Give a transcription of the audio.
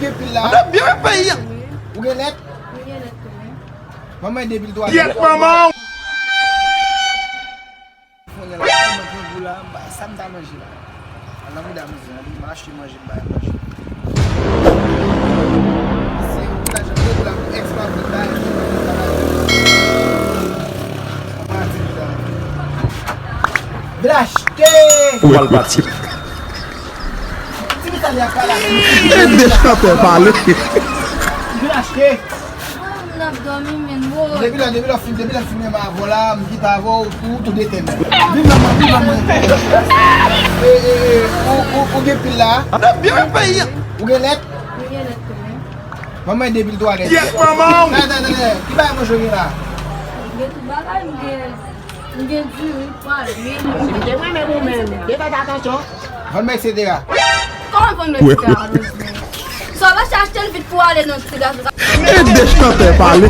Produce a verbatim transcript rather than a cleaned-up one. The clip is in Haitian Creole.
Gen pil la. Ou gen lèt? Manman, de pil twa lèt. Fon lè la, tèlman grangou la, m pa, sa m ta manje la. Ala mouda mizè, ann, m achte manje, m bay manje. Se ou ta jan grangou la, pou ex pa vin bay. Vin achte! Ou pral pati. Ti misye ap pale avè nou. Ede chantè pale. Vin achte! Mwen, m ap dòmi, men, wo. Depi lè, depi lè fin, depi lè fin menm avè w la, m kite avè w, ou tou detèmine. Vin nan mwen, vin nan mwen. E, e, e, ou, ou, ou gen pil la? Ou gen lèt? M gen lèt tou, wi. Manman, de pil twa lèt. Yes, manman! Tande, tande, tande. Ki bagay manje w gen la? M gen tout bagay, m gen, m gen diri, pwa, lwil. Si m te renmen ou menm, te fè atansyon. Vann mwen, et cetera. Kòman vann mwen, et cetera, Rosemary? Sa w pa achte l vit pou ale nan ti gason. Ede chantè pale.